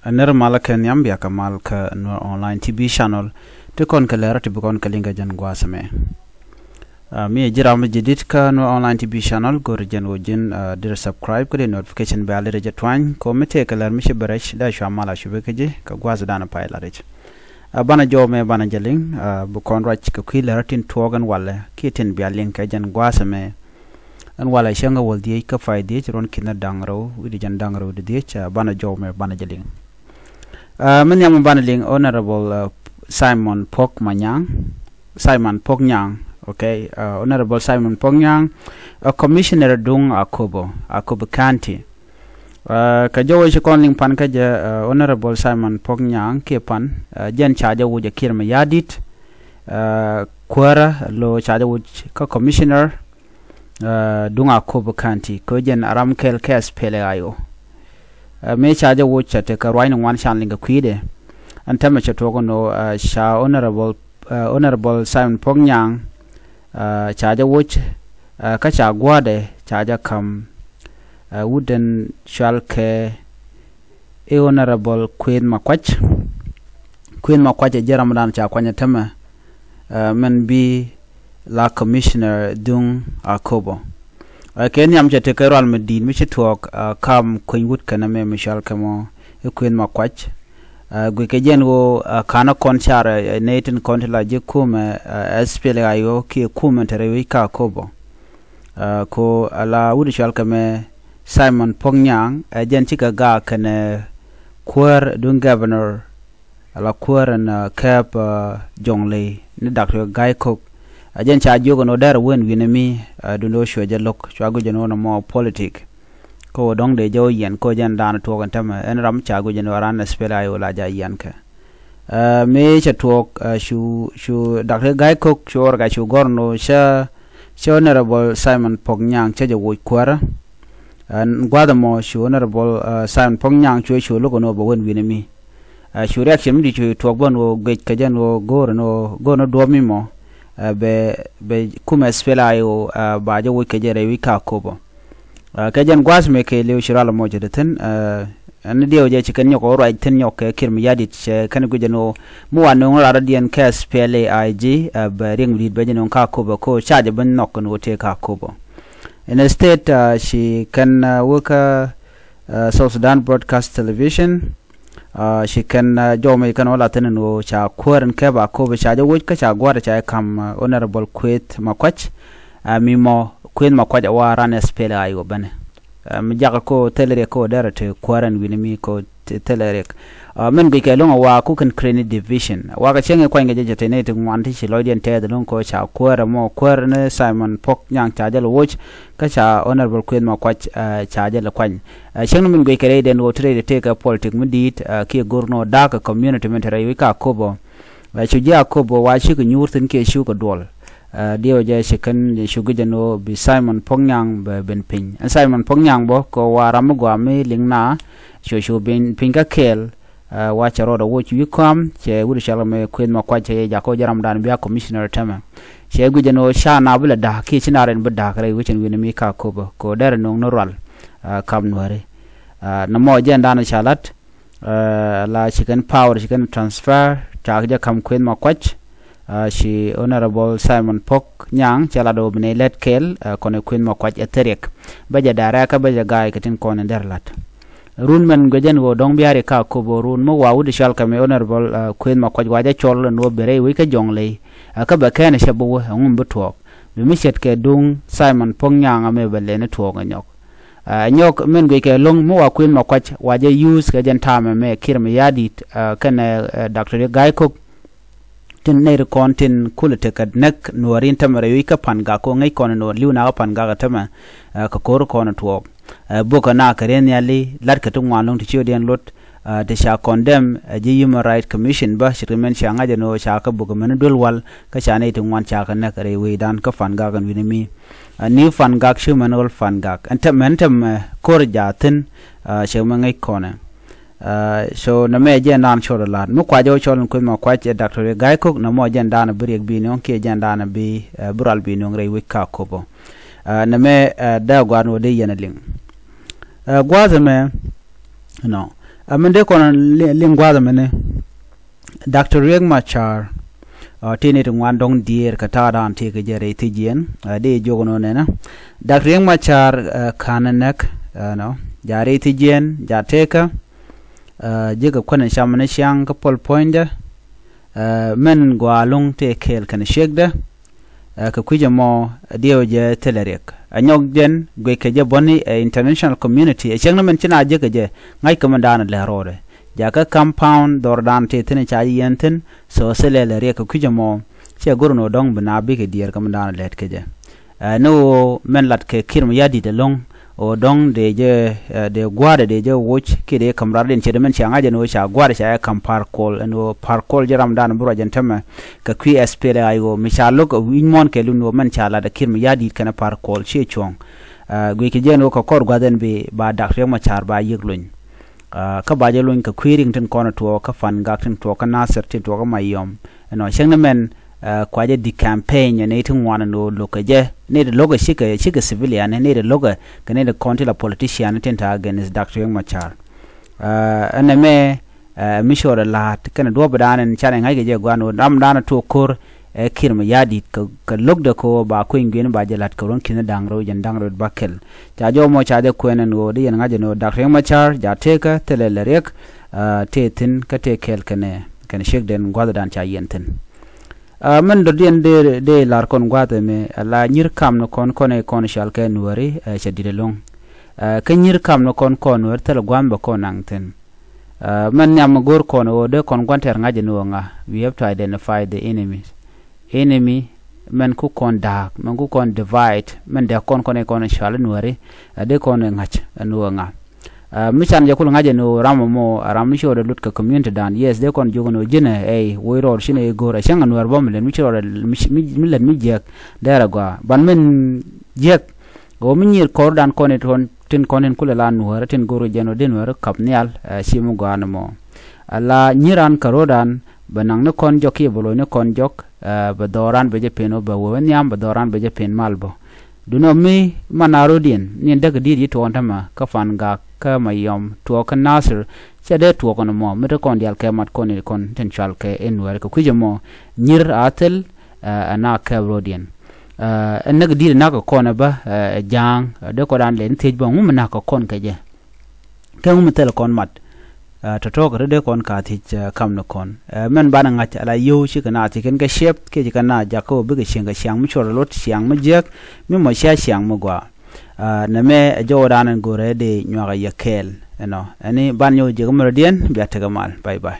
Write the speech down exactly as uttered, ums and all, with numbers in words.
Ɛ nɛr malä kɛ nhiam, bia kɛ mal kä Nuer Online T V channel. Ti kɔn kɛ lɛr ti bi kɔn kɛ liŋ kɛ jɛn gua̱a̱th ɛmɛ. Ɛ, mi ɛ ji̱ ram mi ji̱ dit kä Nuer Online T V channel, go̱r jɛn ɣöö ji̱n, ɛ, dir subscribe kä di notification bell dir jɛ tuany. Kɛ ɣöö mi tëë kɛ lɛr mi ci bɛ rɛc, dee cua mal a cupi kä ji̱ kɛ gua̱a̱th danɔ pay la rɛc. Ɛ, banɛ jɔw mɛ banɛ jɛ liŋ, ɛ, bi kɔn ruac kɛ kui̱ lɛr tin tuɔɔk ɛn walɛ kiɛ tin bia liŋ kɛ jɛn gua̱a̱th ɛmɛ. Ɛn walɛ cäŋ ɛ wäl dhieec kä pay dhieec ruɔ̱n ki̱n da̱ŋ rɛw wi̱cdɛ jɛn da̱ŋ rɛw di dhieec, ɛ, banɛ jɔw mɛ banɛ jɛ liŋ. Ɛ, mi nhiam banɛ liŋ Honorable, ɛ, Simon Pok Manyang, Simon Pok Nyang, okay, ɛ, Honorable Simon Pok Nyang, ɛ, Commissioner duŋ Akobo, Akobo County. Ɛ, kɛ jɔwɛ ci kɔn liŋ pan kä jɛ, ɛ, Honorable Simon Pok Nyang kiɛ pan, ɛ, jɛn ca jɛ wuc ɛ Kiir Mayardit, ɛ, kuäärä lo ca jɛ wuc kä Commissioner, ɛ, duŋ Akobo County, kɛ jɛn a ram kɛl kɛ S P L A I O. Ɛ, mëë ca jɛ wuc ca tekɛ ruacni ŋuan can liŋ kɛ kui̱dɛ. Ɛn täämɛ cɛ tuɔɔk ɛn ɣöö, ɛ, ca Honorable, ɛ, Honorable Simon Pok Nyang, ɛ, ca jɛ wuc, ɛ, kä ca gua̱a̱dɛ ca jɛ ka̱m, ɛ, wut den cual kɛ i̱ Honorable Kueth Makuac. Kueth Makuac ɛ ji̱ ramdan ca kuany ɛ täämɛ, ɛ, mɛn bi la Commissioner duŋ Akobo. Ɛ, kɛ nhiam cɛ tekɛ rual mi di̱i̱t mi ci tuɔɔk, ɛ, ka̱m kueny wut kɛnɛ mɛ mi cual kɛ mɔ i̱ Kueth Makuac. Ɛ, guic kɛ jɛn ɣöö, ɛ, ka̱n ɛ kɔn car, ɛ, nɛy tin kɔn ti la ji̱ kumɛ, ɛ, S P L A I O kiɛ kumɛ te rɛy wec kä Akobo. Ɛ, ko ala wut cual kɛ mɛ Simon Pok Nyang, ɛ, jɛn cikɛ gaak kɛnɛ kuäär duŋ governor, ala kuäär ɛn, ɛ, kɛɛp, ɛ, Jonglei ni Doctor Gai Kok. Ɛ, jɛn ca jiök ɛn ɣöö derɛ wen wi̱nɛ mi, ɛ, duundɛ ɣöö cuɛ jɛ lo̱k, cua guic ɛn ɣöö nɔmɔ politik. Ko dɔ̱ŋ dee jɛ wä yiɛn ko jɛn da̱a̱n tuɔɔk ɛn täämɛ, ɛn ram ca guic ɛn ɣöö ran S P L A I O la ja yiɛn kɛ. Ɛ, mëë cɛ tuɔɔk, ɛ, cu, cu Doctor Gai Kok cu ɣɔr ka cu gɔ̱r ɛn ɣöö cä, cä Honorable Simon Pok Nyang cä jɛ wuc kuäärä. Ɛn gua̱a̱th ɛmɔ cu Honorable, ɛ, Simon Pok Nyang cu, cu lo̱k ɛn ɣöö bɛ wen wi̱nɛ mi. Ɛ, cu reaction mi di cu tuɔɔk bä ɛn ɣöö guic kɛ jɛ ɛn ɣöö go̱o̱r ɛn ɣöö, go̱o̱r ɛn ɣöö duɔ̱ɔ̱p mi mɔ, ɛ, bɛ, bɛ kumɛ S P L A I O, ɛ, ba jɛ wuc kɛ jɛ rɛy wec kä Akobo. Ɛ, kɛ jɛn gua̱a̱th mëë kɛɛliw ci rual ɛmɔ cɛ te thi̱n, ɛ, ɛn diɛw jɛ ci kɛn nyɔk ɣä ruac thi̱n nyɔk kɛ Kiir Mayardit cɛ kɛn guic ɛn ɣöö mi wa nööŋ rarä diɛn kɛ S P L A I G, ɛ, bɛ riɛŋ mi di̱i̱t bɛ jɛ nööŋ kä Akobo ko ca jɛ ben nhɔk ɛn ɣöö tëë kä Akobo. Instead, ɛ, ci kɛn, ɛ, wä kä, ɛ, South Sudan Broadcast Television, ɛ, ci kɛn, ɛ, jɔw mɛ ci kɛn wä la thi̱n ɛn ɣöö ca kuäär ɛn kɛp Akobo ca jɛ woc kä ca gua̱a̱r ca jɛ ka̱m, ɛ, Honorable Kueth Makuac. Ɛ, mi mɔ Kueth Makuac ɛ wa ran S P L A I O bänɛ. Ɛ, mi jakä ko thilɛ riɛk ko derɛ te kuäär ɛn wi̱ni mi ko te-, thilɛ riɛk. Ɛ, min guic kɛ lo̱ŋ ɛ wa kukɛn Krenni Division. Wa kɛ cieŋ i̱ kuany kɛ jɛ cɛ te nɛy ti ŋuan ti ci lɔcdiɛn tɛɛth lo̱ŋ ko ca kuäär ɛmɔ kuäär ni Simon Pok Nyang ca jɛ lɛ woc. Kä ca Honorable Kueth Makuac, ɛ, ca jɛ lɛ kuany. Ɛ, cieŋni min guic kɛ rɛydɛn ɣöö ti rɛy ti tëëkɛ politik mi di̱i̱t, ɛ, kiɛ go̱r ni ɣöö da̱a̱k kɛ community min te rɛy wec kä Akobo. Ɛ, cu ji̱ Akobo wa cikɛ nyuur thi̱n kiɛ cukɛ duɔl. Ɛ, diɛw jɛ ci kɛn cu guic ɛn ɣöö bi Simon Pok Nyang bɛ ben piny. Ɛn Simon Pok Nyang bä kɛ wa ram mi gɔaa mi liŋ na cu cu ben piny kä kɛɛl. Ɛ, wa cɛ rɔɔdɛ woc wi̱i̱ kɔam cɛ wut cɔal kɛ mɛ Kueth Makuac cɛ yɛ jakä wä jɛ ramdan bia commissioner täämɛ. Cɛ guic ɛn ɣöö ca na bi lɛ da̱a̱k kiɛ ci na rɛn bi da̱a̱k rɛy wec ɛn wi̱ni mi kä Akobo kɛ ɣöö derɛ nööŋ ni rual, ɛ, ka̱m Nuääri. Ɛ, nɔmɔ jɛn danɔ ca la̱t, ɛ, la ci kɛn power ci kɛn transfer cakɛ jɛ ka̱m Kueth Makuac. Ɛ, ci Honorable Simon Pok Nyang cɛ lat ɣöö bi nɛy lät kɛɛl, ɛ, kɔnɛ Kueth Makuac ɛ thil riɛk. Bä jɛ da̱rɛ kä bä jɛ ga̱a̱c kɛ tin kɔn in derɛ la̱t. Run mɛn guic ɛn ɣöö dɔ̱ŋ bia ri kä Akobo run mi wa wut cɔal kɛ mɛ Honorable, ɛ, Kueth Makuac wa jɛ cɔl ɛn ɣöö bi rɛy wec kä Jonglei. Ɛ, kä bɛ kɛn cɛ bi wä ɛŋu mi bi tuɔɔk. Bi mi ce̱tkɛ duŋ Simon Pok Nyang ɛmɛ bɛ lɛni tuɔɔk ɛ nyɔk. Ɛ, nyɔk mɛn guic kɛ lo̱ŋ mi wa Kueth Makuac wa jɛ use kɛ jɛn ta̱a̱mɛ mɛ Kiir Mayardit, ɛ, kɛnɛ, ɛ, Doctor Gai Kok. Tin nɛy ti kɔn tin kulɛ tekɛ näk Nuääri in tämɛ rɛy wec kä Pangak kɛ ɣöö ŋäc kɔn in ɣöö li̱w nakä Pangak in tämɛ, ɛ, kɛ ko̱r kɔn in tuɔɔk. Ɛ, bukɛ na kɛ riɛn nhiali la̱tkɛ ti ŋuan lo̱ŋ ti ciötdiɛn lot, ɛ, ti ca condemn, ɛ, ji̱ Human Rights Commission bä ce̱tkɛ mɛn cia ŋa̱c ɛn ɣöö ca kɛ bukɛ mɛn duel wal kä ca nɛy ti ŋuan ca kɛ näk rɛy wecdan kä Pangak in wi̱ni mi. Ɛ, ni Pangak ci mɛn ɣöl Pangak ɛn tämɛ, ɛn tämɛ ko̱r jaathin, ɛ, cɛ mɛ ŋäc kɔnɛ. Ɛ, so nɛmɛ jɛn dan cɔl ɛ la̱t mi kuacä wä cɔl in Kueth Makuac ɛ Doctor Gai Kok, nɛmɔ jɛn dan bi riɛk bi nööŋ kiɛ jɛn dan bi, ɛ, bi rual bi nööŋ rɛy wec kä Akobo. Ɛ, nɛmɛ, ɛ, dee gua̱a̱r ni wä dee yɛn ɛ liŋ. Ɛ, gua̱a̱th ɛmɛ, Ɛnɔ, ɛ min dee kɔn liŋ gua̱a̱th ɛmɛni. Doctor Riek Machar, ɛ, tëë ni ti ŋuan dɔ̱ŋ diëër kɛ ta̱a̱ da̱a̱n tëë kɛ jɛ rɛy thiec jiɛn, ɛ, dee jiök ɛnɔ nɛnɛ. Doctor Riek Machar, ɛ, ka̱n ɛ näk, ɛnɔ, ja̱ rɛy thiec jiɛn ja̱ tëëkä, ɛ, ji̱ kɛ kuän ɛ cam ni ciaŋ kä puɔl puɔ̱nydɛ, ɛ, mɛn gɔaa ɛlɔ̱ŋ tëë kɛɛl kɛnɛ ciekdɛ, ɛ, kɛ kui̱c ɛmɔ, ɛ, diɛw jɛ thilɛ riɛk. Ɛ nyɔk jɛn guic kɛ jɛ bɔni, ɛ, international community, ɛ, cäŋ ni mɛn ci na jek kɛ jɛ, ŋa̱c kɛ mɛn da̱a̱n lɛr rɔɔdɛ. Jakä compound dhɔr da̱a̱n tëë thi̱n ca ji̱ yɛn thi̱n, so thilɛ lɛ riɛk kɛ kui̱c ɛmɔ, cɛ go̱r ni ɣöö dɔ̱ŋ bi na bikɛ diɛɛr kɛ mɛn da̱a̱n lɛt kɛ jɛ. Ɛ, ni ɣöö mɛn lat kɛ Kiir Mayardit ɛlɔ̱ŋ, ɣöö dɔ̱ŋ dee jɛ, ɛ, dee gua̱a̱dɛ dee jɛ woc kiɛ dee ka̱m raar diɛn ce̱t mɛn cia ŋa̱c ɛn ɣöö ca gua̱a̱dɛ ca jɛ ka̱m Par Kuol, ɛn ɣöö Par Kuol jɛ ramdan bi ruac ɛn tämɛ kɛ kui̱ S P L A I O mi ca lo̱k ɛ wi̱c muɔ̱ɔ̱n kɛ lun ɣöö mɛn ca lat ɛ Kiir Mayardit kɛnɛ Par Kuol ciɛ cuɔ̱ɔ̱ŋ. Ɛ, guic kɛ jɛ ɛn ɣöö kɛ kɔr gua̱th ɛn bi ba Doctor Riek Machar ba yiëk luny. Ɛ, kä ba jɛ luny kɛ kui̱ riŋ tin kɔn tuɔɔk kä Pan Gak tin tuɔɔk kä Nasir tin tuɔɔk kä Mayom. Ɛnɔ cäŋ ni mɛn, ɛ, kua jɛ di campaign ɛ nɛy ti ŋuan ɛn ɣöö lo̱k kɛ jɛ, nɛy ti lo̱k ɛ cikɛ, cikɛ civilian, nɛy ti lo̱k ɛ kɛ nɛy ti kɔn ti la politician tin ta̱a̱ against Doctor Riek Machar. Ɛ, ɛn ɛmɛ, ɛ, mi cuɔt ɛ la̱a̱t kɛnɛ duɔ̱ɔ̱pidan ɛn canɛ ŋa̱c kɛ jɛ gua̱a̱n ɣöö ramdan ɛ tuɔɔk ko̱r ɛ Kiir Mayardit kɛ, kɛ lo̱kdɛ kɛ ɣöö ba kueny gui̱n ba jɛ la̱t kɛ ruɔ̱n ki̱n da̱ŋ rɛw jɛn da̱ŋ rɛw ba kɛl. Ca jɔw mɔ ca jɛ kuɛn ɛn ɣöö di yɛn ŋa̱c ɛn ɣöö Doctor Riek Machar ja̱ tëëkä thilɛ lɛ riɛk, ɛ, tëë thi̱n kä tëë kɛɛl kɛnɛ, kɛnɛ ciekdɛn gua̱thdan ca yɛn thi̱n. Ɛ, mɛn dɔ̱diɛn dee, dee lar kɔn gua̱a̱th ɛmɛ, ɛ, la nyi̱r kam ni kɔn kɔn ɛ kɔn cal kɛ Nuääri, ɛ, cɛ di̱t ɛlɔ̱ŋ. Ɛ, kä nyi̱r kam ni kɔn kɔn Nuääri thilɛ gua̱a̱th bɛ kɔn naŋ thi̱n. Ɛ, mɛn nhiam mi go̱o̱r kɔn ɣöö dee kɔn gua̱n tɛr ŋa̱c ɛn ɣöö ŋa. We have to identify the enemy. Enemy, mɛn ku kɔn da̱a̱k, mɛn ku kɔn divide, mɛn dee kɔn kɔn ɛ kɔn cal Nuääri, ɛ, dee kɔn ɛ ŋa̱c ɛn ɣöö ŋa. Ɛ, mi can jɛ kul ŋa̱c ɛn ɣöö ram ɛmɔ, ɛ, ram mi ci rɔɔdɛ lut kɛ community dan. Yes, dee kɔn jiök ɛn ɣöö ji̱n ɛ, ɛ, wec rɔɔd ci nɛ ɛ go̱o̱r, ɛ cäŋ ɛ Nuäär bä mi lät mi ci rɔɔdɛ, mi, mi, mi lät mi jiääk, dee rɛ gɔaa. Ban min jiääk, ɣöö mi nyiir kɔrdan kɔn ɛ tin kɔn tin kulɛ la Nuäär, tin go̱o̱r jɛn ɣöö dee Nuäär kap nhial, ɛ, ci mi gɔaa ni mɔ. Ɛ la nyiir an kɛ ro̱o̱dan, bɛ naŋ ni kɔn jɔk kiɛ bɛ lo̱c ni kɔn jɔk, ɛ, bɛ dhɔran bɛ jɛ pen ɣöö bɛ wee nhiam, bɛ dhɔran bɛ jɛ pen mal bä. Duundɛ mi man a ro̱diɛn ni däk di̱i̱t yi tuɔɔk tämɛ kä Pan Gak kä Mayom tuɔɔk kä Nasir, cɛ dee tuɔɔk ɛn mɔ mi te kɔn diaal kɛ mat kɔn i̱ kɔn tin cual kɛ in Nuäär kɛ kui̱c ɛmɔ nyiir a thil, ɛ, ɛn a kɛp ro̱diɛn. Ɛ, ɛn näk di̱i̱t ɛn a kɛ kɔn ɛ bä, ɛ, ja̱a̱ŋ, ɛ, dee kɔn daan lɛ ni thiec bä ŋu mi nak kɛ kɔn kɛ jɛ. Kɛ ŋu mi thil kɔn mat. Ɛ, tɔ̱tɔ̱ kɛ ri dee kɔn ka thiec, ɛ, kam ni kɔn. Ɛ, mɛn banɛ ŋa̱c ala yio̱w cikɛ na thiec kɛn kɛ ciɛp kiɛ cikɛ na jakä wä bikɛ cieŋ kɛ ciaŋ mi cuɔr luɔt ciaŋ mi jiäk mi mɔ cia ciaŋ mi gɔaa. Ɛ, nɛmɛ ɛ jɔwä daanɛ go̱rɛ dee nyuakä yɛ kɛɛl. Ɛnɔ ɛni ban nyɔw jiäk mi rɔ̱diɛn bia tekɛ mal. Bye bye.